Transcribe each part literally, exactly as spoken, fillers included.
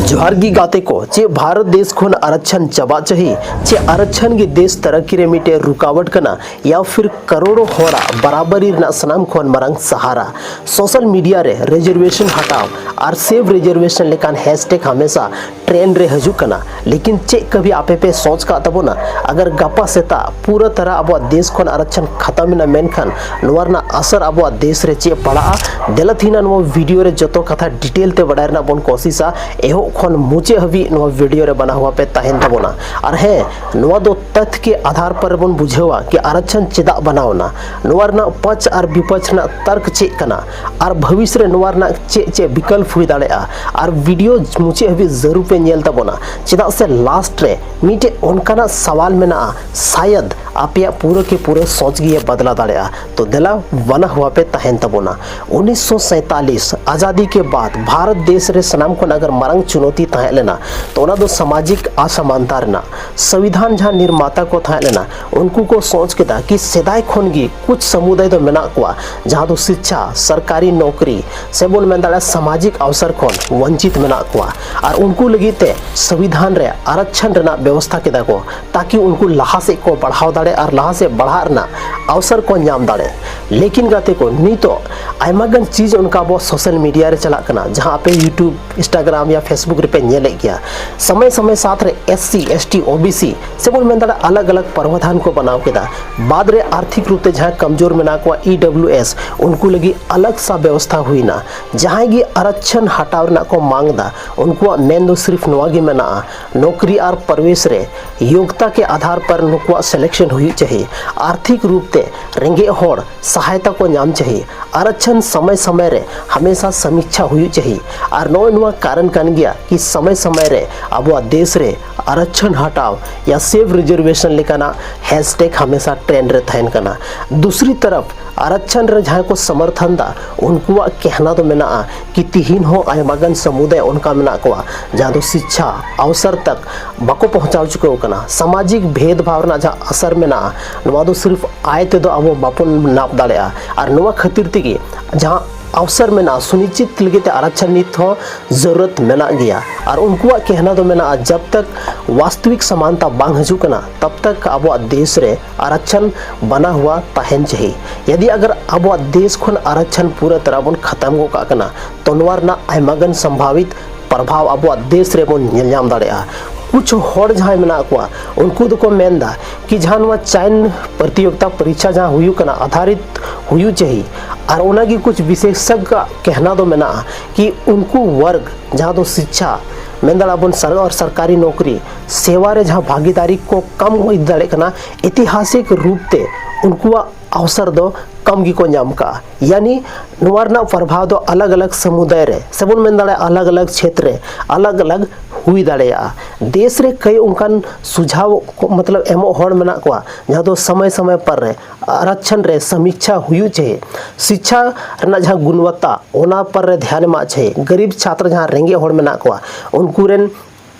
ᱡᱚᱦᱟᱨ ᱜᱮ ᱜᱟᱛᱮ ᱠᱚ, ᱪᱮᱫ ᱵᱷᱟᱨᱚᱛ ᱫᱮᱥ ᱠᱷᱚᱱ ᱟᱨᱟᱠᱪᱷᱟᱱ ᱪᱟᱵᱟᱜ ᱪᱟᱹᱦᱤ? ᱪᱮᱫ ᱟᱨᱟᱠᱪᱷᱟᱱ ᱜᱮ ᱫᱮᱥ ᱛᱟᱨᱟᱠᱤ ᱨᱮ ᱢᱤᱫᱴᱮᱡ ᱨᱩᱠᱟᱣᱟᱴ ᱠᱟᱱᱟ, ᱭᱟ ᱯᱷᱤᱨ ᱠᱟᱨᱳᱲᱚ ᱦᱚᱲᱟᱜ ᱵᱟᱨᱟᱵᱟᱨᱤ ᱨᱮᱱᱟᱜ ᱥᱟᱱᱟᱢ ᱠᱷᱚᱱ ᱢᱟᱨᱟᱝ ᱥᱟᱦᱟᱨᱟ? ᱥᱳᱥᱟᱞ ᱢᱤᱰᱤᱭᱟ ᱨᱮ ᱨᱤᱡᱟᱨᱵᱷᱮᱥᱚᱱ ᱦᱟᱴᱟᱣ ᱟᱨ ᱥᱮᱵᱷ ᱨᱤᱡᱟᱨᱵᱷᱮᱥᱚᱱ ᱞᱮᱠᱟᱱ ᱦᱮᱥᱴᱮᱜ ᱦᱟᱢᱮᱥᱟ ᱴᱨᱮᱱᱰ ᱨᱮ ᱦᱤᱡᱩᱜ ᱠᱟᱱᱟ, ᱞᱮᱠᱤᱱ ᱪᱮᱫ ᱠᱟᱵᱷᱤ ᱟᱯᱮ ᱯᱮ ᱥᱳᱪ ᱠᱟᱜ ᱛᱟᱵᱚᱱᱟ, ᱟᱜᱟᱨ ᱜᱟᱯᱟ ᱥᱮᱛᱟᱜ ᱯᱩᱨᱟᱹ ᱛᱟᱨᱟ ᱟᱵᱚᱣᱟᱜ ᱫᱮᱥ ᱠᱷᱚᱱ ᱟᱨᱟᱠᱪᱷᱟᱱ ᱠᱷᱟᱛᱟᱢ ᱮᱱᱟ, ᱢᱮᱱᱠᱷᱟᱱ ᱱᱚᱣᱟ ᱨᱮᱱᱟᱜ ᱟᱥᱟᱨ ᱟᱵᱚᱣᱟᱜ ᱫᱮᱥ ᱨᱮ ᱪᱮᱫ ᱯᱟᱲᱟᱜᱼᱟ? ᱫᱮᱞᱟ ᱛᱮᱦᱮᱧ ᱱᱚᱣᱟ ᱵᱷᱤᱰᱤᱭᱳ ᱨᱮ ᱡᱚᱛᱚ ᱠᱟᱛᱷᱟ ᱰᱤᱴᱮᱞ ᱛᱮ ᱵᱟᱰᱟᱭ ᱨᱮᱱᱟᱜ ᱵᱚᱱ ᱠᱳᱥᱤᱥᱟ᱾ ᱮᱦᱚᱵ ᱠᱷᱚᱱ ᱢᱩᱪᱟᱹᱫ ᱦᱟᱹᱵᱤᱡ ᱱᱚᱣᱟ ᱵᱷᱤᱰᱤᱭᱳ ᱨᱮ ᱵᱟᱱᱟ ᱦᱚᱣᱟ ᱯᱮ ᱛᱟᱦᱮᱱ ᱛᱟᱵᱚᱱᱟ᱾ ᱟᱨ ᱦᱮᱸ, ᱱᱚᱣᱟ ᱫᱚ ᱛᱚᱛᱷ ᱠᱮ ᱟᱫᱷᱟᱨ ᱯᱟᱨ ᱵᱚᱱ ᱵᱩᱡᱷᱟᱹᱣᱟ ᱠᱤ ᱟᱨᱟᱠᱪᱷᱟᱱ ᱪᱮᱫᱟᱜ ᱵᱟᱱᱟᱣ ᱮᱱᱟ, ᱱᱚᱣᱟ ᱨᱮᱱᱟᱜ ᱯᱟᱪ ᱟᱨ ᱵᱤᱯᱟᱪ ᱨᱮᱱᱟᱜ ᱛᱟᱨᱠ ᱪᱮᱫ ᱠᱟᱱᱟ, ᱟᱨ ᱵᱷᱚᱵᱤᱥ ᱨᱮ ᱱᱚᱣᱟ ᱨᱮᱱᱟᱜ ᱪᱮᱫ ᱪᱮᱫ ᱵᱤᱠᱚᱞᱯ ᱦᱩᱭ ᱫᱟᱲᱮᱭᱟᱜᱼᱟ᱾ ᱟᱨ ᱵᱷᱤᱰᱤᱭᱳ ᱢᱩᱪᱟᱹᱫ ᱦᱟᱹᱵᱤᱡ ᱡᱟᱹᱨᱩᱲ ᱯᱮ ᱧᱮᱞ ᱛᱟᱵᱚᱱᱟ, ᱪᱮᱫᱟᱜ ᱥᱮ ᱞᱟᱥᱴ ᱨᱮ ᱢᱤᱫᱴᱮᱡ ᱚᱱᱠᱟᱱᱟᱜ ᱥᱟᱣᱟᱞ ᱢᱮᱱᱟᱜᱼᱟ, ᱥᱟᱭᱟᱫ ᱟᱯᱮᱭᱟᱜ ᱯᱩᱨᱟᱹ ᱠᱮ ᱯᱩᱨᱟᱹ ᱥᱳᱪ ᱜᱮ ᱵᱟᱫᱞᱟ ᱫᱟᱲᱮᱭᱟᱜᱼᱟ᱾ ᱛᱚ ᱫᱮᱞᱟ ᱵᱟᱱᱟ ᱦᱚᱣᱟ ᱯᱮ ᱛᱟᱦᱮᱱ ᱛᱟᱵᱚᱱᱟ᱾ ᱩᱱᱤᱥᱥᱚ ᱥᱟᱭᱛᱟᱞᱤᱥ ᱟᱡᱟᱫᱤ ᱠᱮ ᱵᱟᱫ ᱵᱷᱟᱨᱚᱛ ᱫᱮᱥ ᱨᱮ ᱥᱟᱱᱟᱢ ᱠᱷᱚᱱ ᱟᱜᱟᱨ ᱢᱟᱨᱟᱝ ᱪᱩᱱᱚᱛᱤ ᱛᱟᱦᱮᱸ ᱞᱮᱱᱟ, ᱛᱚ ᱚᱱᱟ ᱫᱚ ᱥᱟᱢᱟᱡᱤᱠ ᱟᱥᱟᱢᱟᱱᱛᱟ ᱨᱮᱱᱟᱜ᱾ ᱥᱚᱝᱵᱤᱫᱷᱟᱱ ᱡᱟᱦᱟᱸ ᱱᱤᱨᱢᱟᱛᱟ ᱠᱚ ᱛᱟᱦᱮᱸ ᱞᱮᱱᱟ, ᱩᱱᱠᱩ ᱠᱚ ᱥᱳᱪ ᱠᱮᱫᱟ ᱠᱤ ᱥᱮᱫᱟᱭ ᱠᱷᱚᱱ ᱜᱮ ᱠᱩᱪ ᱥᱟᱢᱩᱫᱟᱭ ᱫᱚ ᱢᱮᱱᱟᱜ ᱠᱚᱣᱟ, ᱡᱟᱦᱟᱸ ᱫᱚ ᱥᱤᱪᱪᱷᱟ, ᱥᱚᱨᱠᱟᱨᱤ ᱱᱚᱠᱨᱤ, ᱥᱮ ᱵᱚᱱ ᱢᱮᱱ ᱫᱟᱲᱮᱭᱟᱜᱼᱟ ᱥᱟᱢᱟᱡᱤᱠ ᱟᱣᱥᱟᱨ ᱠᱷᱚᱱ ᱵᱚᱧᱪᱤᱛ ᱢᱮᱱᱟᱜ ᱠᱚᱣᱟ᱾ ᱟᱨ ᱩᱱᱠᱩ ᱞᱟᱹᱜᱤᱫ ᱛᱮ ᱥᱚᱝᱵᱤᱫᱷᱟᱱ ᱨᱮ ᱟᱨᱟᱠᱪᱷᱟᱱ ᱨᱮᱱᱟᱜ ᱵᱮᱵᱚᱥᱛᱷᱟ ᱠᱮᱫᱟ ᱠᱚ, ᱛᱟᱠᱤ ᱩᱱᱠᱩ ᱞᱟᱦᱟ ᱥᱮᱫ ᱠᱚ ᱵᱟᱲᱦᱟᱣ ᱫᱟᱲᱮ ᱟᱨ ᱞᱟᱦᱟ ᱥᱮᱫ ᱵᱟᱲᱦᱟᱜ ᱨᱮᱱᱟᱜ ᱟᱣᱥᱟᱨ ᱠᱚ ᱧᱟᱢ ᱫᱟᱲᱮ᱾ ᱞᱮᱠᱤᱱ ᱜᱟᱛᱮ ᱠᱚ, ᱱᱤᱛᱚᱜ ᱟᱭᱢᱟ ᱜᱟᱱ ᱪᱤᱡᱽ ᱚᱱᱠᱟ ᱟᱵᱚ ᱥᱳᱥᱟᱞ ᱢᱤᱰᱤᱭᱟ ᱨᱮ ᱪᱟᱞᱟᱜ ᱠᱟᱱᱟ, ᱡᱟᱦᱟᱸ ᱟᱯᱮ ᱭᱩᱴᱩᱵᱽ, ᱤᱱᱥᱴᱟᱜᱨᱟᱢ ᱭᱟ ᱯᱷᱮᱥᱵᱩᱠ ᱨᱮᱯᱮ ᱧᱮᱞᱮᱫ ᱜᱮᱭᱟ᱾ ᱥᱚᱢᱚᱭ ᱥᱚᱢᱚᱭ ᱥᱟᱛ ᱨᱮ S C, S T, O B C ᱥᱮ ᱵᱚᱱ ᱢᱮᱱ ᱫᱟᱲᱮᱭᱟᱜᱼᱟ ᱟᱞᱟᱜᱽ ᱟᱞᱟᱜᱽ ᱯᱨᱟᱣᱫᱷᱟᱱ ᱠᱚ ᱵᱮᱱᱟᱣ ᱠᱮᱫᱟ᱾ ᱵᱟᱫ ᱨᱮ ᱟᱨᱛᱷᱤᱠ ᱨᱩᱯ ᱛᱮ ᱡᱟᱦᱟᱸᱭ ᱠᱚᱢᱡᱳᱨ ᱢᱮᱱᱟᱜ ᱠᱚᱣᱟ, ᱤ ᱰᱟᱵᱞᱤᱭᱩ ᱮᱥ, ᱩᱱᱠᱩ ᱞᱟᱹᱜᱤᱫ ᱟᱞᱟᱜᱽ ᱥᱟ ᱵᱮᱵᱚᱥᱛᱷᱟ ᱦᱩᱭᱱᱟ᱾ ᱡᱟᱦᱟᱸᱭ ᱜᱮ ᱟᱨᱟᱠᱪᱷᱟᱱ ᱦᱟᱴᱟᱣ ᱨᱮᱱᱟᱜ ᱠᱚ ᱢᱟᱝ ᱮᱫᱟ, ᱩᱱᱠᱩᱣᱟᱜ ᱢᱮᱱ ᱫᱚ ᱥᱤᱨᱯᱷ ᱱᱚᱣᱟ ᱜᱮ ᱢᱮᱱᱟᱜᱼᱟ, ᱱᱚᱠᱨᱤ ᱟᱨ ᱯᱨᱚᱵᱮᱥ ᱨᱮ ᱭᱳᱜᱽᱛᱟ ᱠᱮ ᱟᱫᱷᱟᱨ ᱯᱟᱨ ᱱᱩᱠᱩᱣᱟᱜ ᱥᱤᱞᱮᱠᱥᱚᱱ ᱦᱩᱭᱩᱜ ᱪᱟᱹᱦᱤ, ᱟᱨᱛᱷᱤᱠ ᱨᱩᱯ ᱛᱮ ᱨᱮᱸᱜᱮᱡ ᱦᱚᱲ ᱥᱟᱦᱟᱭᱛᱟ ᱠᱚ ᱧᱟᱢ ᱪᱟᱹᱦᱤ, ᱟᱨᱟᱠᱪᱷᱟᱱ ᱥᱚᱢᱚᱭ ᱥᱚᱢᱚᱭ ᱨᱮ ᱦᱟᱢᱮᱥᱟ ᱥᱚᱢᱤᱪᱪᱷᱟ ᱦᱩᱭᱩᱜ ᱪᱟᱹᱦᱤ᱾ ᱟᱨ ᱱᱚᱜᱼᱚᱭ ᱱᱚᱣᱟ ᱠᱟᱨᱚᱱ ᱠᱟᱱ ᱜᱮᱭᱟ ᱠᱤ ᱥᱚᱢᱚᱭ ᱥᱚᱢᱚᱭ ᱨᱮ ᱟᱵᱚᱣᱟᱜ ᱫᱮᱥ ᱨᱮ ᱟᱨᱟᱠᱪᱷᱟᱱ ᱦᱟᱴᱟᱣ ᱭᱟ ᱥᱮᱵᱷ ᱨᱤᱡᱟᱨᱵᱷᱮᱥᱚᱱ ᱞᱮᱠᱟᱱᱟᱜ ᱦᱮᱥᱴᱮᱜ ᱦᱟᱢᱮᱥᱟ ᱴᱨᱮᱱᱰ ᱨᱮ ᱛᱟᱦᱮᱱ ᱠᱟᱱᱟ᱾ ᱫᱩᱥᱨᱤ ᱛᱚᱨᱚᱯ ᱟᱨᱟᱠᱪᱷᱟᱱ ᱨᱮ ᱡᱟᱦᱟᱸᱭ ᱠᱚ ᱥᱚᱢᱚᱨᱛᱷᱚᱱ ᱫᱟ, ᱩᱱᱠᱩᱣᱟᱜ ᱠᱮᱦᱱᱟ ᱫᱚ ᱢᱮᱱᱟᱜᱼᱟ ᱠᱤ ᱛᱤᱦᱤᱧ ᱦᱚᱸ ᱟᱭᱢᱟ ᱜᱟᱱ ᱥᱟᱢᱩᱫᱟᱭ ᱚᱱᱠᱟ ᱢᱮᱱᱟᱜ ᱠᱚᱣᱟ, ᱡᱟᱦᱟᱸ ᱫᱚ ᱥᱤᱪᱪᱷᱟ ᱟᱣᱥᱟᱨ ᱛᱟᱠ ᱵᱟᱠᱚ ᱯᱚᱦᱪᱟᱣ ᱪᱩᱠᱟᱹᱣ ᱠᱟᱱᱟ᱾ ᱥᱟᱢᱟᱡᱤᱠ ᱵᱷᱮᱫ ᱵᱷᱟᱣ ᱨᱮᱱᱟᱜ ᱡᱟᱦᱟᱸ ᱟᱥᱟᱨ ᱢᱮᱱᱟᱜᱼᱟ, ᱱᱚᱣᱟ ᱫᱚ ᱥᱤᱨᱯᱷ ᱟᱭ ᱛᱮᱫᱚ ᱟᱵᱚ ᱵᱟᱵᱚᱱ ᱱᱟᱯ ᱫᱟᱲᱮᱭᱟᱜᱼᱟ᱾ ᱟᱨ ᱱᱚᱣᱟ ᱠᱷᱟᱹᱛᱤᱨ ᱛᱮᱜᱮ ᱡᱟᱦᱟᱸ ᱟᱵᱥᱚᱨ ᱢᱮᱱᱟᱜᱼᱟ, ᱥᱩᱱᱤᱪᱤᱛ ᱞᱟᱹᱜᱤᱫ ᱛᱮ ᱟᱨᱟᱠᱪᱷᱟᱱ ᱱᱤᱛ ᱦᱚᱸ ᱡᱟᱹᱨᱩᱨᱟᱛ ᱢᱮᱱᱟᱜ ᱜᱮᱭᱟ᱾ ᱟᱨ ᱩᱱᱠᱩᱣᱟᱜ ᱠᱮᱦᱱᱟ ᱫᱚ ᱢᱮᱱᱟᱜᱼᱟ, ᱡᱟᱵ ᱛᱟᱠ ᱣᱟᱥᱛᱚᱵᱤᱠ ᱥᱚᱢᱟᱱᱛᱟ ᱵᱟᱝ ᱦᱤᱡᱩᱜ ᱠᱟᱱᱟ, ᱛᱟᱵ ᱛᱟᱠ ᱟᱵᱚᱣᱟᱜ ᱫᱮᱥ ᱨᱮ ᱟᱨᱟᱠᱪᱷᱟᱱ ᱵᱟᱱᱟ ᱦᱩᱣᱟ ᱛᱟᱦᱮᱱ ᱪᱟᱦᱤ᱾ ᱭᱟᱫᱤ ᱟᱜᱟᱨ ᱟᱵᱚᱣᱟᱜ ᱫᱮᱥ ᱠᱷᱚᱱ ᱟᱨᱟᱠᱪᱷᱟᱱ ᱯᱩᱨᱟᱹ ᱛᱟᱨᱟ ᱵᱚᱱ ᱠᱷᱟᱛᱟᱢ ᱜᱚᱫ ᱠᱟᱜ ᱠᱟᱱᱟ, ᱛᱚ ᱱᱚᱣᱟ ᱨᱮᱱᱟᱜ ᱟᱭᱢᱟ ᱜᱟᱱ ᱥᱚᱢᱵᱷᱟᱵᱤᱛ ᱯᱨᱚᱵᱷᱟᱵᱽ ᱟᱵᱚᱣᱟᱜ ᱫᱮᱥ ᱨᱮᱵᱚᱱ ᱧᱮᱞ ᱧᱟᱢ ᱫᱟᱲᱮᱭᱟᱜᱼᱟ᱾ ᱠᱩᱪᱷ ᱦᱚᱲ ᱡᱟᱦᱟᱸᱭ ᱢᱮᱱᱟᱜ ᱠᱚᱣᱟ, ᱩᱱᱠᱩ ᱫᱚᱠᱚ ᱢᱮᱱᱫᱟ ᱠᱤ ᱡᱟᱦᱟᱸ ᱱᱚᱣᱟ ᱪᱟᱭᱱ ᱯᱨᱚᱛᱤᱭᱳᱜᱤᱛᱟ ᱯᱚᱨᱤᱠᱷᱟ ᱡᱟᱦᱟᱸ ᱦᱩᱭᱩᱜ ᱠᱟᱱᱟ, ᱟᱫᱷᱟᱨᱤᱛ ᱦᱩᱭᱩᱜ ᱪᱟᱹᱦᱤ, ᱟᱨ ᱚᱱᱟᱜᱮ ᱠᱩᱪᱷ ᱵᱤᱥᱮᱥᱚᱠ ᱟᱜ ᱠᱮᱦᱱᱟ ᱫᱚ ᱢᱮᱱᱟᱜᱼᱟ ᱠᱤ ᱩᱱᱠᱩ ᱣᱟᱨᱜᱽ ᱡᱟᱦᱟᱸ ᱫᱚ ᱥᱤᱪᱪᱷᱟ ᱢᱮᱱ ᱫᱟᱲᱮᱭᱟᱜᱼᱟ ᱵᱚᱱ ᱥᱟᱨ-, ᱟᱨ ᱥᱚᱨᱠᱟᱨᱤ ᱱᱚᱠᱨᱤ ᱥᱮᱣᱟ ᱨᱮ ᱡᱟᱦᱟᱸ ᱵᱷᱟᱜᱤᱫᱟᱨᱤ ᱠᱚ ᱠᱚᱢ ᱤᱫᱤ ᱫᱟᱲᱮᱭᱟᱜ ᱠᱟᱱᱟ, ᱤᱛᱤᱦᱟᱥᱤᱠ ᱨᱩᱯ ᱛᱮ ᱩᱱᱠᱩᱣᱟᱜ ᱟᱣᱥᱟᱨ ᱫᱚ ᱠᱚᱢ ᱜᱮᱠᱚ ᱧᱟᱢ ᱠᱟᱜᱼᱟ᱾ ᱭᱟᱱᱤ ᱱᱚᱣᱟ ᱨᱮᱱᱟᱜ ᱯᱨᱚᱵᱷᱟᱣ ᱫᱚ ᱟᱞᱟᱜᱽ ᱟᱞᱟᱜᱽ ᱥᱟᱢᱩᱫᱟᱭ ᱨᱮ ᱥᱮ ᱵᱚᱱ ᱢᱮᱱ ᱫᱟᱲᱮᱭᱟᱜᱼᱟ ᱟᱞᱟᱜᱽ ᱟᱞᱟᱜᱽ ᱪᱷᱮᱛᱨᱮ ᱟᱞᱟᱜᱽ ᱟᱞᱟᱜᱽ ᱦᱩᱭ ᱫᱟᱲᱮᱭᱟᱜᱼᱟ᱾ ᱫᱮᱥ ᱨᱮ ᱠᱟᱹᱭ ᱚᱱᱠᱟᱱ ᱥᱩᱡᱷᱟᱣ ᱠᱚ, ᱢᱚᱛᱞᱚᱵ ᱮᱢᱚᱜ ᱦᱚᱲ ᱢᱮᱱᱟᱜ ᱠᱚᱣᱟ, ᱡᱟᱦᱟᱸ ᱫᱚ ᱥᱚᱢᱚᱭ ᱥᱚᱢᱚᱭ ᱯᱟᱨ ᱨᱮ ᱟᱨᱟᱠᱪᱷᱟᱱ ᱨᱮ ᱥᱚᱢᱤᱠᱪᱷᱟ ᱦᱩᱭᱩᱜ ᱪᱟᱹᱦᱤ, ᱥᱤᱪᱪᱷᱟ ᱨᱮᱱᱟᱜ ᱡᱟᱦᱟᱸ ᱜᱩᱱᱣᱟᱛᱟ ᱚᱱᱟ ᱯᱟᱨ ᱨᱮ ᱫᱷᱮᱭᱟᱱ ᱮᱢᱟᱜ ᱪᱟᱹᱦᱤ, ᱜᱟᱨᱤᱵ ᱪᱷᱟᱛᱨ ᱡᱟᱦᱟᱸ ᱨᱮᱸᱜᱮᱡ ᱦᱚᱲ ᱢᱮᱱᱟᱜ ᱠᱚᱣᱟ ᱩᱱᱠᱩ ᱨᱮᱱ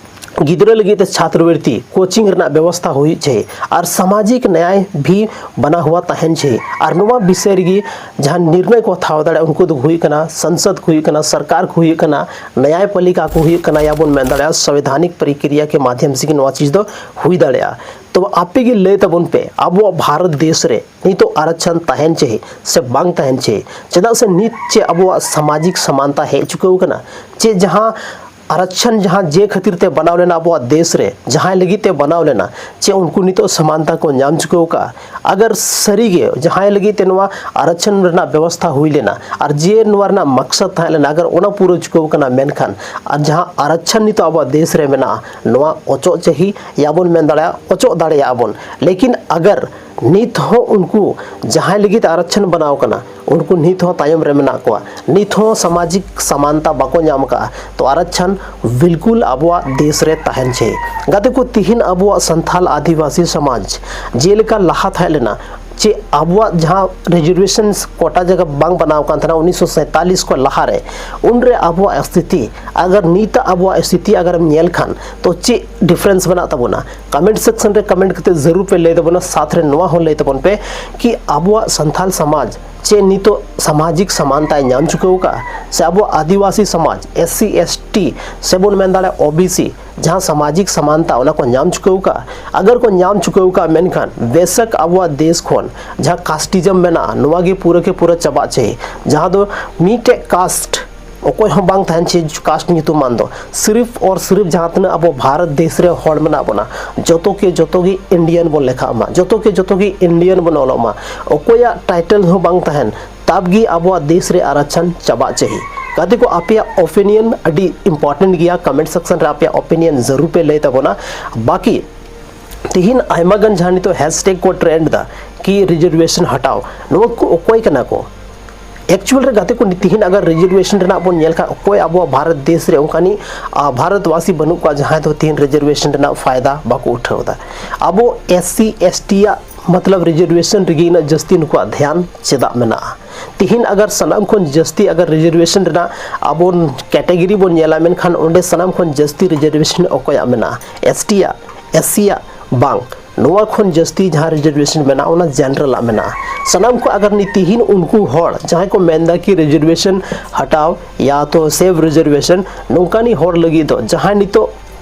ᱜᱤᱫᱽᱨᱟᱹ ᱞᱟᱹᱜᱤᱫ ᱛᱮ ᱪᱷᱟᱛᱨᱚᱵᱨᱤᱛᱛᱤ ᱠᱳᱪᱤᱝ ᱨᱮᱱᱟᱜ ᱵᱮᱵᱚᱥᱛᱷᱟ ᱦᱩᱭᱩᱜ ᱪᱟᱹᱦᱤ, ᱟᱨ ᱥᱟᱢᱟᱡᱤᱠ ᱱᱭᱟᱭ ᱵᱷᱤ ᱵᱟᱱᱟ ᱦᱩᱣᱟ ᱛᱟᱦᱮᱱ ᱪᱟᱹᱦᱤ᱾ ᱟᱨ ᱱᱚᱣᱟ ᱵᱤᱥᱚᱭ ᱨᱮᱜᱮ ᱡᱟᱦᱟᱸ ᱱᱤᱨᱱᱚᱭ ᱠᱚ ᱦᱟᱛᱟᱣ ᱫᱟᱲᱮᱭᱟᱜᱼᱟ ᱩᱱᱠᱩ ᱫᱚ ᱦᱩᱭᱩᱜ ᱠᱟᱱᱟ ᱥᱚᱝᱥᱚᱫ ᱠᱚ ᱦᱩᱭᱩᱜ ᱠᱟᱱᱟ, ᱥᱚᱨᱠᱟᱨ ᱠᱚ ᱦᱩᱭᱩᱜ ᱠᱟᱱᱟ, ᱱᱭᱟᱭᱯᱟᱞᱤᱠᱟ ᱠᱚ ᱦᱩᱭᱩᱜ ᱠᱟᱱᱟ, ᱭᱟ ᱵᱚᱱ ᱢᱮᱱ ᱫᱟᱲᱮᱭᱟᱜᱼᱟ ᱥᱚᱝᱵᱤᱫᱷᱟᱱᱤᱠ ᱯᱨᱚᱠᱨᱤᱭᱟ ᱠᱮ ᱢᱟᱫᱷᱭᱚᱢ ᱥᱮ ᱜᱮ ᱱᱚᱣᱟ ᱪᱤᱡᱽ ᱫᱚ ᱦᱩᱭ ᱫᱟᱲᱮᱭᱟᱜᱼᱟ᱾ ᱛᱚ ᱟᱯᱮ ᱜᱮ ᱞᱟᱹᱭ ᱛᱟᱵᱚᱱ ᱯᱮ, ᱟᱵᱚᱣᱟᱜ ᱵᱷᱟᱨᱚᱛ ᱫᱮᱥ ᱨᱮ ᱱᱤᱛᱚᱜ ᱟᱨᱟᱠᱪᱷᱟᱱ ᱛᱟᱦᱮᱱ ᱪᱟᱹᱦᱤ ᱥᱮ ᱵᱟᱝ ᱛᱟᱦᱮᱱ ᱪᱟᱹᱦᱤ? ᱪᱮᱫᱟᱜ ᱥᱮ ᱱᱤᱛ ᱪᱮᱫ ᱟᱵᱚᱣᱟᱜ ᱥᱟᱢᱟᱡᱤᱠ ᱥᱚᱢᱟᱱᱛᱟ ᱦᱮᱡ ᱪᱩᱠᱟᱹᱣ ᱠᱟᱱᱟ? ᱪᱮᱫ ᱡᱟᱦᱟᱸ ᱟᱨᱟᱠᱪᱷᱟᱱ ᱡᱟᱦᱟᱸ ᱡᱮ ᱠᱷᱟᱹᱛᱤᱨ ᱛᱮ ᱵᱮᱱᱟᱣ ᱞᱮᱱᱟ ᱟᱵᱚᱣᱟᱜ ᱫᱮᱥ ᱨᱮ, ᱡᱟᱦᱟᱸᱭ ᱞᱟᱹᱜᱤᱫ ᱛᱮ ᱵᱮᱱᱟᱣ ᱞᱮᱱᱟ, ᱪᱮᱫ ᱩᱱᱠᱩ ᱱᱤᱛᱚᱜ ᱥᱚᱢᱟᱱᱛᱟ ᱠᱚ ᱧᱟᱢ ᱪᱩᱠᱟᱹᱣ ᱠᱟᱜᱼᱟ? ᱟᱜᱟᱨ ᱥᱟᱹᱨᱤᱜᱮ ᱡᱟᱦᱟᱸᱭ ᱞᱟᱹᱜᱤᱫ ᱛᱮ ᱱᱚᱣᱟ ᱟᱨᱟᱠᱪᱷᱟᱱ ᱨᱮᱱᱟᱜ ᱵᱮᱵᱚᱥᱛᱷᱟ ᱦᱩᱭ ᱞᱮᱱᱟ ᱟᱨ ᱡᱮ ᱱᱚᱣᱟ ᱨᱮᱱᱟᱜ ᱢᱟᱠᱥᱟᱫ ᱛᱟᱦᱮᱸ ᱞᱮᱱᱟ, ᱟᱜᱟᱨ ᱚᱱᱟ ᱯᱩᱨᱟᱹ ᱪᱩᱠᱟᱹᱣ ᱠᱟᱱᱟ, ᱢᱮᱱᱠᱷᱟᱱ ᱟᱨ ᱡᱟᱦᱟᱸ ᱟᱨᱟᱠᱪᱷᱟᱱ ᱱᱤᱛᱚᱜ ᱟᱵᱚᱣᱟᱜ ᱫᱮᱥ ᱨᱮ ᱢᱮᱱᱟᱜᱼᱟ, ᱱᱚᱣᱟ ᱚᱪᱚᱜ ᱪᱟᱹᱦᱤ ᱭᱟ ᱵᱚᱱ ᱢᱮᱱ ᱫᱟᱲᱮᱭᱟᱜᱼᱟ, ᱚᱪᱚᱜ ᱫᱟᱲᱮᱭᱟᱜᱼᱟ ᱵᱚᱱ᱾ ᱞᱮᱠᱤᱱ ᱟᱜᱟᱨ ᱱᱤᱛ ᱦᱚᱸ ᱩᱱᱠᱩ ᱡᱟᱦᱟᱸᱭ ᱞᱟᱹᱜᱤᱫ ᱟᱨᱟᱠᱪᱷᱟᱱ ᱵᱮᱱᱟᱣ ᱠᱟᱱᱟ, ᱩᱱᱠᱩ ᱱᱤᱛ ᱦᱚᱸ ᱛᱟᱭᱚᱢ ᱨᱮ ᱢᱮᱱᱟᱜ ᱠᱚᱣᱟ, ᱱᱤᱛ ᱦᱚᱸ ᱥᱟᱢᱟᱡᱤᱠ ᱥᱚᱢᱟᱱᱛᱟ ᱵᱟᱠᱚ ᱧᱟᱢ ᱠᱟᱜᱼᱟ, ᱛᱚ ᱟᱨᱟᱠᱪᱷᱟᱱ ᱵᱤᱞᱠᱩᱞ ᱟᱵᱚᱣᱟᱜ ᱫᱮᱥ ᱨᱮ ᱛᱟᱦᱮᱱ ᱪᱟᱹᱦᱤ᱾ ᱜᱟᱛᱮ ᱠᱚ, ᱛᱤᱦᱤᱧ ᱟᱵᱚᱣᱟᱜ ᱥᱟᱱᱛᱷᱟᱞ ᱟᱹᱫᱤᱵᱟᱹᱥᱤ ᱥᱚᱢᱟᱡᱽ ᱡᱮᱞᱮᱠᱟ ᱞᱟᱦᱟ ᱛᱟᱦᱮᱸ ᱞᱮᱱᱟ, ᱪᱮ ᱟᱵᱚᱣᱟᱜ ᱡᱟᱦᱟᱸ ᱨᱤᱡᱟᱨᱵᱷᱮᱥᱚᱱ ᱠᱳᱴᱟ ᱡᱟᱭᱜᱟ ᱵᱟᱝ ᱵᱮᱱᱟᱣ ᱠᱟᱱ ᱛᱟᱦᱮᱱᱟ ᱩᱱᱤᱥᱥᱚ ᱥᱟᱭᱛᱟᱞᱤᱥ ᱠᱷᱚᱱ ᱞᱟᱦᱟᱨᱮ, ᱩᱱᱨᱮ ᱟᱵᱚᱣᱟᱜ ᱥᱛᱷᱤᱛᱤ, ᱟᱜᱟᱨ ᱱᱤᱛᱟᱜ ᱟᱵᱚᱣᱟᱜ ᱥᱛᱷᱤᱛᱤ ᱟᱜᱟᱨᱮᱢ ᱧᱮᱞ ᱠᱷᱟᱱ, ᱛᱚ ᱪᱮᱫ ᱰᱤᱯᱷᱟᱨᱮᱱᱥ ᱢᱮᱱᱟᱜ ᱛᱟᱵᱚᱱᱟ? ᱠᱚᱢᱮᱱᱴ ᱥᱮᱠᱥᱚᱱ ᱨᱮ ᱠᱚᱢᱮᱱᱴ ᱠᱟᱛᱮ ᱡᱟᱹᱨᱩᱲ ᱯᱮ ᱞᱟᱹᱭ ᱛᱟᱵᱚᱱᱟ᱾ ᱥᱟᱛ ᱨᱮ ᱱᱚᱣᱟ ᱦᱚᱸ ᱞᱟᱹᱭ ᱛᱟᱵᱚᱱ ᱯᱮ ᱠᱤ ᱟᱵᱚᱣᱟᱜ ᱥᱟᱱᱛᱟᱞ ᱥᱚᱢᱟᱡᱽ ᱪᱮᱫ ᱱᱤᱛᱚᱜ ᱥᱟᱢᱟᱡᱤᱠ ᱥᱚᱢᱟᱱᱛᱟᱭ ᱧᱟᱢ ᱪᱩᱠᱟᱹᱣ ᱠᱟᱜᱼᱟ? ᱥᱮ ᱟᱵᱚᱣᱟᱜ ᱟᱹᱫᱤᱵᱟᱹᱥᱤ ᱥᱚᱢᱟᱡᱽ, ᱮᱥ ᱥᱤ, ᱮᱥ ᱴᱤ, ᱥᱮᱵᱚᱱ ᱢᱮᱱ ᱫᱟᱲᱮᱭᱟᱜᱼᱟ ᱳ ᱵᱤ ᱥᱤ, ᱡᱟᱦᱟᱸ ᱥᱟᱢᱟᱡᱤᱠ ᱥᱚᱢᱟᱱᱛᱟ, ᱚᱱᱟ ᱠᱚ ᱧᱟᱢ ᱪᱩᱠᱟᱹᱣ ᱠᱟᱜᱼᱟ? ᱟᱜᱟᱨ ᱠᱚ ᱧᱟᱢ ᱪᱩᱠᱟᱹᱣ ᱠᱟᱜᱼᱟ, ᱢᱮᱱᱠᱷᱟᱱ ᱵᱮᱥᱟᱠ ᱟᱵᱚᱣᱟᱜ ᱫᱮᱥ ᱠᱷᱚᱱ ᱡᱟᱦᱟᱸ ᱠᱟᱥᱴᱤᱡᱚᱢ ᱢᱮᱱᱟᱜᱼᱟ, ᱱᱚᱣᱟ ᱜᱮ ᱯᱩᱨᱟᱹ ᱠᱮ ᱯᱩᱨᱟᱹ ᱪᱟᱵᱟᱜ ᱪᱟᱹᱦᱤ᱾ ᱡᱟᱦᱟᱸ ᱫᱚ ᱢᱤᱫᱴᱮᱡ ᱠᱟᱥᱴ ᱚᱠᱚᱭ ᱦᱚᱸ ᱵᱟᱝ ᱛᱟᱦᱮᱱ ᱪᱟᱹᱦᱤ ᱠᱟᱥᱴ ᱧᱩᱛᱩᱢᱟᱱ ᱫᱚ᱾ ᱥᱤᱨᱤᱯ ᱚᱨ ᱥᱤᱨᱤᱯ ᱡᱟᱦᱟᱸ ᱛᱤᱱᱟᱹᱜ ᱟᱵᱚ ᱵᱷᱟᱨᱚᱛ ᱫᱮᱥ ᱨᱮ ᱦᱚᱲ ᱢᱮᱱᱟᱜ ᱵᱚᱱᱟ, ᱡᱚᱛᱚ ᱠᱮ ᱡᱚᱛᱚ ᱜᱮ ᱤᱱᱰᱤᱭᱟᱱ ᱵᱚᱱ ᱞᱮᱠᱷᱟᱜ ᱢᱟ, ᱡᱚᱛᱚ ᱠᱮ ᱡᱚᱛᱚ ᱜᱮ ᱤᱱᱰᱤᱭᱟᱱ ᱵᱚᱱ ᱚᱞᱚᱜ ᱢᱟ᱾ ᱚᱠᱚᱭᱟᱜ ᱴᱟᱭᱴᱮᱞ ᱦᱚᱸ ᱵᱟᱝ ᱛᱟᱦᱮᱱ, ᱛᱟᱵ ᱜᱮ ᱟᱵᱚᱣᱟᱜ ᱫᱮᱥ ᱨᱮ ᱟᱨᱟᱪᱷᱟᱱ ᱪᱟᱵᱟᱜ ᱪᱟᱹᱦᱤ᱾ ᱜᱟᱛᱮ ᱠᱚ, ᱟᱯᱮᱭᱟᱜ ᱚᱯᱤᱱᱤᱭᱚᱱ ᱟᱹᱰᱤ ᱤᱢᱯᱚᱨᱴᱮᱱᱴ ᱜᱮᱭᱟ᱾ ᱠᱚᱢᱮᱱᱴ ᱥᱮᱠᱥᱚᱱ ᱨᱮ ᱟᱯᱮᱭᱟᱜ ᱚᱯᱤᱱᱤᱭᱚᱱ ᱡᱟᱹᱨᱩᱲ ᱯᱮ ᱞᱟᱹᱭ ᱛᱟᱵᱚᱱᱟ᱾ ᱵᱟᱠᱤ ᱛᱤᱦᱤᱧ ᱟᱭᱢᱟ ᱜᱟᱱ ᱡᱟᱦᱟᱸ ᱱᱤᱛᱚᱜ ᱦᱮᱥᱴᱮᱜ ᱠᱚ ᱴᱨᱮᱱᱰ ᱫᱟ ᱠᱤ ᱨᱤᱡᱟᱨᱵᱷᱮᱥᱚᱱ ᱦᱟᱴᱟᱣ, ᱱᱚᱣᱟ ᱠᱚ ᱚᱠᱚᱭ ᱠᱟᱱᱟ ᱠᱚ? ᱮᱠᱪᱩᱭᱟᱞ ᱨᱮ ᱜᱟᱛᱮ ᱠᱚ, ᱛᱤᱦᱤᱧ ᱟᱜᱟᱨ ᱨᱤᱡᱟᱨᱵᱷᱮᱥᱚᱱ ᱨᱮᱱᱟᱜ ᱵᱚᱱ ᱧᱮᱞ ᱠᱷᱟᱱ, ᱚᱠᱚᱭ ᱟᱵᱚᱣᱟᱜ ᱵᱷᱟᱨᱚᱛ ᱫᱮᱥ ᱨᱮ ᱚᱱᱠᱟᱱᱤᱡ, ᱟ, ᱵᱷᱟᱨᱚᱛᱵᱟᱥᱤ ᱵᱟᱹᱱᱩᱜ ᱠᱚᱣᱟ ᱡᱟᱦᱟᱸᱭ ᱫᱚ ᱛᱤᱦᱤᱧ ᱨᱤᱡᱟᱨᱵᱷᱮᱥᱚᱱ ᱨᱮᱱᱟᱜ ᱯᱷᱟᱭᱫᱟ ᱵᱟᱠᱚ ᱩᱴᱷᱟᱹᱣ ᱮᱫᱟ? ᱟᱵᱚ ᱮᱥ ᱥᱤ, ᱮᱥ ᱴᱤ ᱟᱜ ᱢᱚᱛᱞᱚᱵ ᱨᱤᱡᱟᱨᱵᱷᱮᱥᱚᱱ ᱨᱮᱜᱮ ᱤᱱᱟᱹᱜ ᱡᱟᱹᱥᱛᱤ ᱱᱩᱠᱩᱣᱟᱜ ᱫᱷᱮᱭᱟᱱ ᱪᱮᱫᱟᱜ ᱢᱮᱱᱟᱜᱼᱟ? ᱛᱤᱦᱤᱧ ᱟᱜᱟᱨ ᱥᱟᱱᱟᱢ ᱠᱷᱚᱱ ᱡᱟᱹᱥᱛᱤ ᱟᱜᱟᱨ ᱨᱤᱡᱟᱨᱵᱷᱮᱥᱚᱱ ᱨᱮᱱᱟᱜ ᱟᱵᱚ ᱠᱮᱴᱮᱜᱚᱨᱤ ᱵᱚᱱ ᱧᱮᱞᱟ, ᱢᱮᱱᱠᱷᱟᱱ ᱚᱸᱰᱮ ᱥᱟᱱᱟᱢ ᱠᱷᱚᱱ ᱡᱟᱹᱥᱛᱤ ᱨᱤᱡᱟᱨᱵᱷᱮᱥᱚᱱ ᱚᱠᱚᱭᱟᱜ ᱢᱮᱱᱟᱜᱼᱟ? ᱮᱥ ᱴᱤ ᱟᱜ, ᱮᱥ ᱥᱤ ᱟᱜ? ᱵᱟᱝ, ᱱᱚᱣᱟ ᱠᱷᱚᱱ ᱡᱟᱹᱥᱛᱤ ᱡᱟᱦᱟᱸ ᱨᱤᱡᱟᱨᱵᱷᱮᱥᱚᱱ ᱢᱮᱱᱟᱜᱼᱟ, ᱚᱱᱟ ᱡᱮᱱᱟᱨᱮᱞ ᱟᱜ ᱢᱮᱱᱟᱜᱼᱟ᱾ ᱥᱟᱱᱟᱢ ᱠᱚ ᱟᱜᱟᱨ ᱱᱤ-, ᱛᱤᱦᱤᱧ ᱩᱱᱠᱩ ᱦᱚᱲ ᱡᱟᱦᱟᱸᱭ ᱠᱚ ᱢᱮᱱᱫᱟ ᱠᱤ ᱨᱤᱡᱟᱨᱵᱷᱮᱥᱚᱱ ᱦᱟᱴᱟᱣ ᱭᱟ ᱛᱚ ᱥᱮᱵᱷ ᱨᱤᱡᱟᱨᱵᱷᱮᱥᱚᱱ, ᱱᱚᱝᱠᱟᱱᱤᱡ ᱦᱚᱲ ᱞᱟᱹᱜᱤᱫ ᱫᱚ ᱡᱟᱦᱟᱸᱭ ᱱᱤᱛᱚᱜ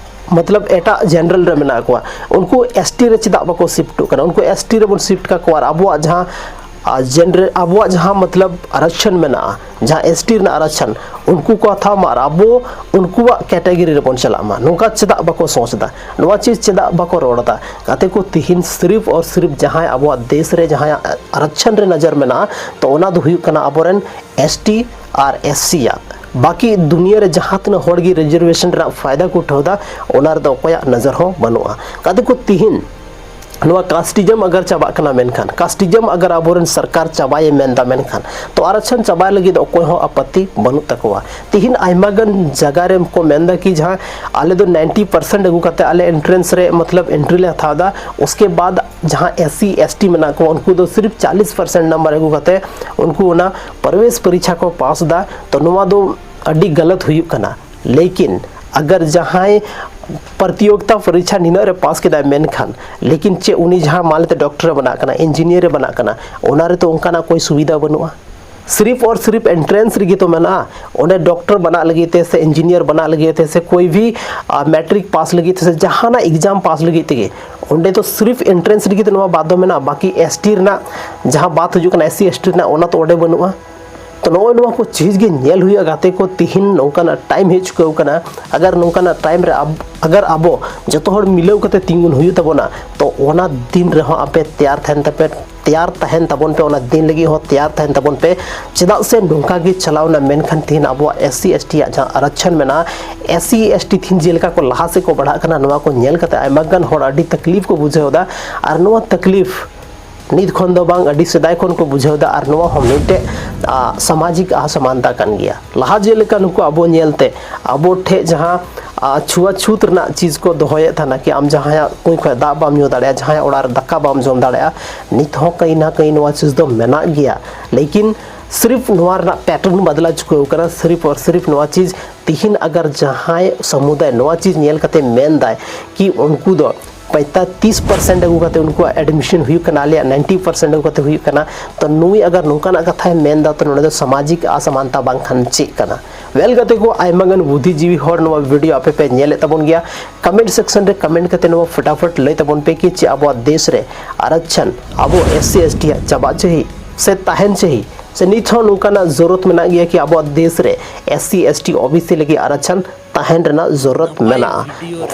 ᱢᱚᱛᱞᱚᱵ ᱮᱴᱟᱜ ᱡᱮᱱᱟᱨᱮᱞ ᱨᱮ ᱢᱮᱱᱟᱜ ᱠᱚᱣᱟ, ᱩᱱᱠᱩ ᱮᱥ ᱴᱤ ᱨᱮ ᱪᱮᱫᱟᱜ ᱵᱟᱠᱚ ᱥᱤᱯᱷᱴᱚᱜ ᱠᱟᱱᱟ? ᱩᱱᱠᱩ ᱮᱥ ᱴᱤ ᱨᱮᱵᱚᱱ ᱥᱤᱯᱷᱴ ᱠᱟᱠᱚᱣᱟ ᱟᱨ ᱟᱵᱚᱣᱟᱜ ᱡᱟᱦᱟᱸ, ᱟ, ᱡᱮᱱᱟᱨᱮᱞ, ᱟᱵᱚᱣᱟᱜ ᱡᱟᱦᱟᱸ ᱢᱚᱛᱞᱚᱵ ᱟᱨᱟᱠᱥᱚᱱ ᱢᱮᱱᱟᱜᱼᱟ, ᱡᱟᱦᱟᱸ ᱮᱥ ᱴᱤ ᱨᱮᱱᱟᱜ ᱟᱨᱟᱠᱥᱚᱱ, ᱩᱱᱠᱩ ᱠᱚ ᱦᱟᱛᱟᱣ ᱢᱟ ᱟᱨ ᱟᱵᱚ ᱩᱱᱠᱩᱣᱟᱜ ᱠᱮᱴᱮᱜᱚᱨᱤ ᱨᱮᱵᱚᱱ ᱪᱟᱞᱟᱜ ᱢᱟ, ᱱᱚᱝᱠᱟ ᱪᱮᱫᱟᱜ ᱵᱟᱠᱚ ᱥᱚᱪ ᱮᱫᱟ? ᱱᱚᱣᱟ ᱪᱤᱡᱽ ᱪᱮᱫᱟᱜ ᱵᱟᱠᱚ ᱨᱚᱲ ᱮᱫᱟ? ᱜᱟᱛᱮ ᱠᱚ, ᱛᱤᱦᱤᱧ ᱥᱤᱨᱤᱯ ᱚᱨ ᱥᱤᱨᱤᱯ ᱡᱟᱦᱟᱸᱭ ᱟᱵᱚᱣᱟᱜ ᱫᱮᱥ ᱨᱮ ᱡᱟᱦᱟᱸᱭᱟᱜ ᱟᱨᱟᱠᱥᱚᱱ ᱨᱮ ᱱᱚᱡᱚᱨ ᱢᱮᱱᱟᱜᱼᱟ, ᱛᱚ ᱚᱱᱟ ᱫᱚ ᱦᱩᱭᱩᱜ ᱠᱟᱱᱟ ᱟᱵᱚᱨᱮᱱ ᱮᱥ ᱴᱤ ᱟᱨ ᱮᱥ ᱥᱤ ᱟᱜ᱾ ᱵᱟᱹᱠᱤ ᱫᱩᱱᱤᱭᱟᱹ ᱨᱮ ᱡᱟᱦᱟᱸ ᱛᱤᱱᱟᱹᱜ ᱦᱚᱲ ᱜᱮ ᱨᱤᱡᱟᱨᱵᱷᱮᱥᱚᱱ ᱨᱮᱱᱟᱜ ᱯᱷᱟᱭᱫᱟ ᱠᱚ ᱩᱴᱷᱟᱹᱣ ᱮᱫᱟ, ᱚᱱᱟ ᱨᱮᱫᱚ ᱚᱠᱚᱭᱟᱜ ᱱᱚᱡᱚᱨ ᱦᱚᱸ ᱵᱟᱹᱱᱩᱜᱼᱟ᱾ ᱜᱟᱛᱮ ᱠᱚ, ᱛᱤᱦᱤᱧ ᱱᱚᱣᱟ ᱠᱟᱥᱴᱤᱡᱚᱢ ᱟᱜᱟᱨ ᱪᱟᱵᱟᱜ ᱠᱟᱱᱟ ᱢᱮᱱᱠᱷᱟᱱ, ᱠᱟᱥᱴᱤᱡᱚᱢ ᱟᱜᱟᱨ ᱟᱵᱚᱨᱮᱱ ᱥᱚᱨᱠᱟᱨ ᱪᱟᱵᱟᱭᱮ ᱢᱮᱱᱫᱟ ᱢᱮᱱᱠᱷᱟᱱ, ᱛᱚ ᱟᱨᱟᱠᱥᱚᱱ ᱪᱟᱵᱟᱭ ᱞᱟᱹᱜᱤᱫ ᱚᱠᱚᱭ ᱦᱚᱸ ᱟᱯᱟᱛᱛᱤ ᱵᱟᱹᱱᱩᱜ ᱛᱟᱠᱚᱣᱟ᱾ ᱛᱤᱦᱤᱧ ᱟᱭᱢᱟ ᱜᱟᱱ ᱡᱟᱭᱜᱟ ᱨᱮ ᱠᱚ ᱢᱮᱱᱫᱟ ᱠᱤ ᱡᱟᱦᱟᱸ ᱟᱞᱮ ᱫᱚ ᱱᱟᱭᱤᱱᱴᱤ ᱯᱟᱨᱥᱮᱱᱴ ᱟᱹᱜᱩ ᱠᱟᱛᱮ ᱟᱞᱮ ᱮᱱᱴᱨᱮᱱᱥ ᱨᱮ ᱢᱚᱛᱞᱚᱵ ᱮᱱᱴᱨᱤ ᱞᱮ ᱦᱟᱛᱟᱣ ᱮᱫᱟ, ᱩᱥᱠᱮ ᱵᱟᱫ ᱡᱟᱦᱟᱸ ᱮᱥ ᱥᱤ ᱮᱥ ᱴᱤ ᱢᱮᱱᱟᱜ ᱠᱚᱣᱟ ᱩᱱᱠᱩ ᱫᱚ ᱥᱤᱨᱯ ᱪᱟᱞᱤᱥ ᱯᱟᱨᱥᱮᱱᱴ ᱱᱟᱢᱵᱟᱨ ᱟᱹᱜᱩ ᱠᱟᱛᱮ ᱩᱱᱠᱩ ᱚᱱᱟ ᱯᱨᱚᱵᱮᱥ ᱯᱚᱨᱤᱠᱷᱟ ᱠᱚ ᱯᱟᱥ ᱮᱫᱟ᱾ ᱛᱚ ᱱᱚᱣᱟ ᱫᱚ ᱟᱹᱰᱤ ᱜᱟᱞᱟᱛ ᱦᱩᱭᱩᱜ ᱠᱟᱱᱟ᱾ ᱞᱮᱠᱤᱱ ᱟᱜᱟᱨ ᱡᱟᱦᱟᱸᱭ ᱯᱨᱚᱛᱤᱭᱳᱜᱤᱛᱟ ᱯᱚᱨᱤᱠᱷᱟ ᱱᱤᱱᱟᱹᱜ ᱨᱮ ᱯᱟᱥ ᱠᱮᱫᱟᱭ ᱢᱮᱱᱠᱷᱟᱱ, ᱞᱮᱠᱤᱱ ᱪᱮᱫ ᱩᱱᱤ ᱡᱟᱦᱟᱸ ᱢᱟᱱᱞᱤᱛᱮ ᱰᱚᱠᱴᱚᱨ ᱮ ᱵᱮᱱᱟᱜ ᱠᱟᱱᱟ, ᱤᱧᱡᱤᱱᱤᱭᱟᱨ ᱮ ᱵᱮᱱᱟᱜ ᱠᱟᱱᱟ, ᱚᱱᱟ ᱨᱮᱛᱚ ᱚᱱᱠᱟᱱᱟᱜ ᱠᱳᱭ ᱥᱩᱵᱤᱫᱷᱟ ᱵᱟᱹᱱᱩᱜᱼᱟ᱾ ᱥᱤᱨᱯ ᱟᱨ ᱥᱤᱨᱯ ᱮᱱᱴᱨᱮᱱᱥ ᱨᱮᱜᱮ ᱛᱚ ᱢᱮᱱᱟᱜᱼᱟ᱾ ᱚᱸᱰᱮ ᱰᱚᱠᱴᱚᱨ ᱵᱮᱱᱟᱜ ᱞᱟᱹᱜᱤᱫ ᱛᱮ ᱥᱮ ᱤᱧᱡᱤᱱᱤᱭᱟᱨ ᱵᱮᱱᱟᱜ ᱞᱟᱹᱜᱤᱫ ᱛᱮ ᱥᱮ ᱠᱳᱭ ᱵᱷᱤ ᱢᱮᱴᱨᱤᱠ ᱯᱟᱥ ᱞᱟᱹᱜᱤᱫ ᱛᱮ ᱥᱮ ᱡᱟᱦᱟᱱᱟᱜ ᱮᱠᱡᱟᱢ ᱯᱟᱥ ᱞᱟᱹᱜᱤᱫ ᱛᱮᱜᱮ ᱚᱸᱰᱮ ᱫᱚ ᱥᱤᱨᱯ ᱮᱱᱴᱨᱮᱱᱥ ᱨᱮᱜᱮ ᱛᱚ ᱱᱚᱣᱟ ᱵᱟᱫᱷᱟ ᱢᱮᱱᱟᱜᱼᱟ᱾ ᱵᱟᱠᱤ ᱮᱥ ᱴᱤ ᱨᱮᱱᱟᱜ ᱡᱟᱦᱟᱸ ᱵᱟᱫᱷᱟ ᱦᱤᱡᱩᱜ ᱠᱟᱱᱟ, ᱮᱥ ᱥᱤ ᱮᱥ ᱴᱤ ᱨᱮᱱᱟᱜ, ᱚᱱᱟ ᱛᱚ ᱚᱸᱰᱮ ᱵᱟᱹᱱᱩᱜᱼᱟ᱾ ᱛᱚ ᱱᱚᱜᱼᱚᱭ ᱱᱚᱣᱟ ᱠᱚ ᱪᱤᱡᱽ ᱜᱮ ᱧᱮᱞ ᱦᱩᱭᱩᱜᱼᱟ ᱜᱟᱛᱮ ᱠᱚ, ᱛᱤᱦᱤᱧ ᱱᱚᱝᱠᱟᱱᱟᱜ ᱴᱟᱭᱤᱢ ᱦᱮᱡ ᱪᱩᱠᱟᱹᱣ ᱠᱟᱱᱟ᱾ ᱟᱜᱟᱨ ᱱᱚᱝᱠᱟᱱᱟᱜ ᱴᱟᱭᱤᱢ ᱨᱮ ᱟᱵ-, ᱟᱜᱟᱨ ᱟᱵᱚ ᱡᱚᱛᱚ ᱦᱚᱲ ᱢᱤᱞᱟᱹᱣ ᱠᱟᱛᱮ ᱛᱤᱸᱜᱩᱱ ᱦᱩᱭᱩᱜ ᱛᱟᱵᱚᱱᱟ, ᱛᱚ ᱚᱱᱟ ᱫᱤᱱ ᱨᱮᱦᱚᱸ ᱟᱯᱮ ᱛᱮᱭᱟᱨ ᱛᱟᱦᱮᱱ ᱛᱟᱯᱮ, ᱛᱮᱭᱟᱨ ᱛᱟᱦᱮᱱ ᱛᱟᱵᱚᱱ ᱯᱮ, ᱚᱱᱟ ᱫᱤᱱ ᱞᱟᱹᱜᱤᱫ ᱦᱚᱸ ᱛᱮᱭᱟᱨ ᱛᱟᱦᱮᱱ ᱛᱟᱵᱚᱱ ᱯᱮ᱾ ᱪᱮᱫᱟᱜ ᱥᱮ ᱱᱚᱝᱠᱟ ᱜᱮ ᱪᱟᱞᱟᱣᱱᱟ ᱢᱮᱱᱠᱷᱟᱱ ᱛᱤᱦᱤᱧ ᱟᱵᱚᱣᱟᱜ ᱮᱥ ᱥᱤ ᱮᱥ ᱴᱤ ᱟᱜ ᱡᱟᱦᱟᱸ ᱟᱨᱟᱠᱥᱚᱱ ᱢᱮᱱᱟᱜᱼᱟ, ᱮᱥ ᱥᱤ ᱮᱥ ᱴᱤ ᱛᱤᱦᱤᱧ ᱡᱮᱞᱮᱠᱟ ᱠᱚ ᱞᱟᱦᱟ ᱥᱮᱫ ᱠᱚ ᱵᱟᱲᱦᱟᱜ ᱠᱟᱱᱟ, ᱱᱚᱣᱟ ᱠᱚ ᱧᱮᱞ ᱠᱟᱛᱮ ᱟᱭᱢᱟ ᱜᱟᱱ ᱦᱚᱲ ᱟᱹᱰᱤ ᱛᱟᱠᱞᱤᱯ ᱠᱚ ᱵᱩᱡᱷᱟᱹᱣ ᱮᱫᱟ᱾ ᱟᱨ ᱱᱚᱣᱟ ᱛᱟᱠᱞᱤᱯ ᱱᱤᱛ ᱠᱷᱚᱱ ᱫᱚ ᱵᱟᱝ, ᱟᱹᱰᱤ ᱥᱮᱫᱟᱭ ᱠᱷᱚᱱ ᱠᱚ ᱵᱩᱡᱷᱟᱹᱣ ᱮᱫᱟ᱾ ᱟᱨ ᱱᱚᱣᱟ ᱦᱚᱸ ᱢᱤᱫᱴᱮᱡ, ᱟ, ᱥᱟᱢᱟᱡᱤᱠ ᱚᱥᱚᱢᱟᱱᱛᱟ ᱠᱟᱱ ᱜᱮᱭᱟ᱾ ᱞᱟᱦᱟ ᱡᱮᱞᱮᱠᱟ ᱱᱩᱠᱩ ᱟᱵᱚ ᱧᱮᱞᱛᱮ ᱟᱵᱚ ᱴᱷᱮᱡ ᱡᱟᱦᱟᱸ, ᱟ, ᱪᱷᱩᱣᱟᱪᱷᱩᱛ ᱨᱮᱱᱟᱜ ᱪᱤᱡᱽ ᱠᱚ ᱫᱚᱦᱚᱭᱮᱫ ᱛᱟᱦᱮᱱᱟ ᱠᱤ ᱟᱢ ᱡᱟᱦᱟᱸᱭᱟᱜ ᱠᱩᱸᱧ ᱠᱷᱚᱱ ᱫᱟᱜ ᱵᱟᱢ ᱧᱩ ᱫᱟᱲᱮᱭᱟᱜᱼᱟ, ᱡᱟᱦᱟᱸᱭᱟᱜ ᱚᱲᱟᱜ ᱨᱮ ᱫᱟᱠᱟ ᱵᱟᱢ ᱡᱚᱢ ᱫᱟᱲᱮᱭᱟᱜᱼᱟ, ᱱᱤᱛ ᱦᱚᱸ ᱠᱟᱹᱦᱤ ᱱᱟ ᱠᱟᱹᱦᱤ ᱱᱚᱣᱟ ᱪᱤᱡᱽ ᱫᱚ ᱢᱮᱱᱟᱜ ᱜᱮᱭᱟ᱾ ᱞᱮᱠᱤᱱ ᱥᱤᱨᱯ ᱱᱚᱣᱟ ᱨᱮᱱᱟᱜ ᱯᱮᱴᱟᱨᱱ ᱵᱟᱫᱞᱟ ᱪᱩᱠᱟᱹᱣ ᱠᱟᱱᱟ, ᱥᱤᱨᱯ ᱟᱨ ᱥᱤᱨᱯ ᱱᱚᱣᱟ ᱪᱤᱡᱽ ᱛᱤᱦᱤᱧ ᱟᱜᱟᱨ ᱡᱟᱦᱟᱸᱭ ᱥᱚᱢᱩᱫᱟᱭ ᱱᱚᱣᱟ ᱪᱤᱡᱽ ᱧᱮᱞ ᱠᱟᱛᱮ ᱢᱮᱱᱫᱟᱭ ᱠᱤ ᱩᱱᱠᱩ ᱫᱚ ᱯᱚᱸᱭᱛᱟᱞᱤᱥ ᱯᱟᱨᱥᱮᱱᱴ ᱟᱹᱜᱩ ᱠᱟᱛᱮ ᱩᱱᱠᱩᱣᱟᱜ ᱮᱰᱢᱤᱥᱚᱱ ᱦᱩᱭᱩᱜ ᱠᱟᱱᱟ, ᱟᱞᱮᱭᱟᱜ ᱱᱟᱭᱤᱱᱴᱤ ᱯᱟᱨᱥᱮᱱᱴ ᱟᱹᱜᱩ ᱠᱟᱛᱮ ᱦᱩᱭᱩᱜ ᱠᱟᱱᱟ, ᱛᱚ ᱱᱩᱭ ᱟᱜᱟᱨ ᱱᱚᱝᱠᱟᱱᱟᱜ ᱠᱟᱛᱷᱟᱭ ᱢᱮᱱᱫᱟ, ᱛᱚ ᱱᱚᱰᱮ ᱫᱚ ᱥᱟᱢᱟᱡᱤᱠ ᱚᱥᱚᱢᱟᱱᱛᱟ ᱵᱟᱝᱠᱷᱟᱱ ᱪᱮᱫ ᱠᱟᱱᱟ? ᱳᱭᱮᱞ ᱜᱟᱛᱮ ᱠᱚ, ᱟᱭᱢᱟ ᱜᱟᱱ ᱵᱩᱫᱽᱫᱷᱤᱡᱤᱵᱤ ᱦᱚᱲ ᱱᱚᱣᱟ ᱵᱷᱤᱰᱤᱭᱳ ᱟᱯᱮ ᱯᱮ ᱧᱮᱞᱮᱫ ᱛᱟᱵᱚᱱ ᱜᱮᱭᱟ, ᱠᱚᱢᱮᱱᱴ ᱥᱮᱠᱥᱚᱱ ᱨᱮ ᱠᱚᱢᱮᱱᱴ ᱠᱟᱛᱮ ᱱᱚᱣᱟ ᱯᱷᱚᱴᱟᱯᱷᱚᱴ ᱞᱟᱹᱭ ᱛᱟᱵᱚᱱ ᱯᱮ ᱠᱤ ᱪᱮᱫ ᱟᱵᱚᱣᱟᱜ ᱫᱮᱥ ᱨᱮ ᱟᱨᱟᱠᱥᱚᱱ ᱟᱵᱚ ᱮᱥ ᱥᱤ ᱮᱥ ᱴᱤ ᱟᱜ ᱪᱟᱵᱟᱜ ᱪᱟᱹᱦᱤ ᱥᱮ ᱛᱟᱦᱮᱱ ᱪᱟᱹᱦᱤ? ᱥᱮ ᱱᱤᱛ ᱦᱚᱸ ᱱᱚᱝᱠᱟᱱᱟᱜ ᱡᱚᱨᱩᱨᱟᱛ ᱢᱮᱱᱟᱜ ᱜᱮᱭᱟ ᱠᱤ ᱟᱵᱚᱣᱟᱜ ᱫᱮᱥ ᱨᱮ SC ST OBC ᱞᱟᱹᱜᱤᱫ ᱟᱨᱟᱪᱷᱟᱱ ᱛᱟᱦᱮᱱ ᱨᱮᱱᱟᱜ ᱡᱚᱨᱩᱨᱟᱛ ᱢᱮᱱᱟᱜᱼᱟ?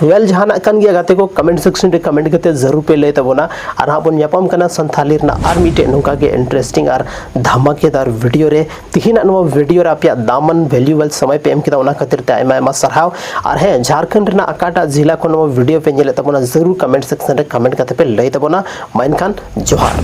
Well, ᱡᱟᱦᱟᱱᱟᱜ ᱠᱟᱱ ᱜᱮᱭᱟ ᱜᱟᱛᱮ ᱠᱚ, comment section ᱨᱮ comment ᱠᱟᱛᱮ ᱡᱟᱹᱨᱩᱲ ᱯᱮ ᱞᱟᱹᱭ ᱛᱟᱵᱚᱱᱟ᱾ ᱟᱨ ᱦᱟᱸᱜ ᱵᱚᱱ ᱧᱟᱯᱟᱢ ᱠᱟᱱᱟ ᱥᱟᱱᱛᱷᱟᱞᱤ ᱨᱮᱱᱟᱜ ᱟᱨ ᱢᱤᱫᱴᱮᱡ ᱱᱚᱝᱠᱟ ᱜᱮ interesting ᱟᱨ ᱫᱷᱟᱢᱟᱠᱮᱫᱟᱨ video ᱨᱮ᱾ ᱛᱤᱦᱤᱧᱟᱜ ᱱᱚᱣᱟ video ᱨᱮ ᱟᱯᱮᱭᱟᱜ ᱫᱟᱢᱟᱱ valuable ᱥᱚᱢᱚᱭ ᱯᱮ ᱮᱢ ᱠᱮᱫᱟ, ᱚᱱᱟ ᱠᱷᱟᱹᱛᱤᱨ ᱛᱮ ᱟᱭᱢᱟ ᱟᱭᱢᱟ ᱥᱟᱨᱦᱟᱣ᱾ ᱟᱨ ᱦᱮᱸ, ᱡᱷᱟᱲᱠᱷᱚᱸᱰ ᱨᱮᱱᱟᱜ ᱚᱠᱟᱴᱟᱜ ᱡᱮᱞᱟ ᱠᱷᱚᱱ ᱱᱚᱣᱟ video ᱯᱮ ᱧᱮᱞᱮᱫ ᱛᱟᱵᱚᱱᱟ, ᱡᱟᱹᱨᱩᱲ comment section ᱨᱮ comment ᱠᱟᱛᱮ ᱯᱮ ᱞᱟᱹᱭ ᱛᱟᱵᱚᱱᱟ᱾ ᱢᱟ ᱮᱱᱠᱷᱟᱱ ᱡᱚᱦᱟᱨ᱾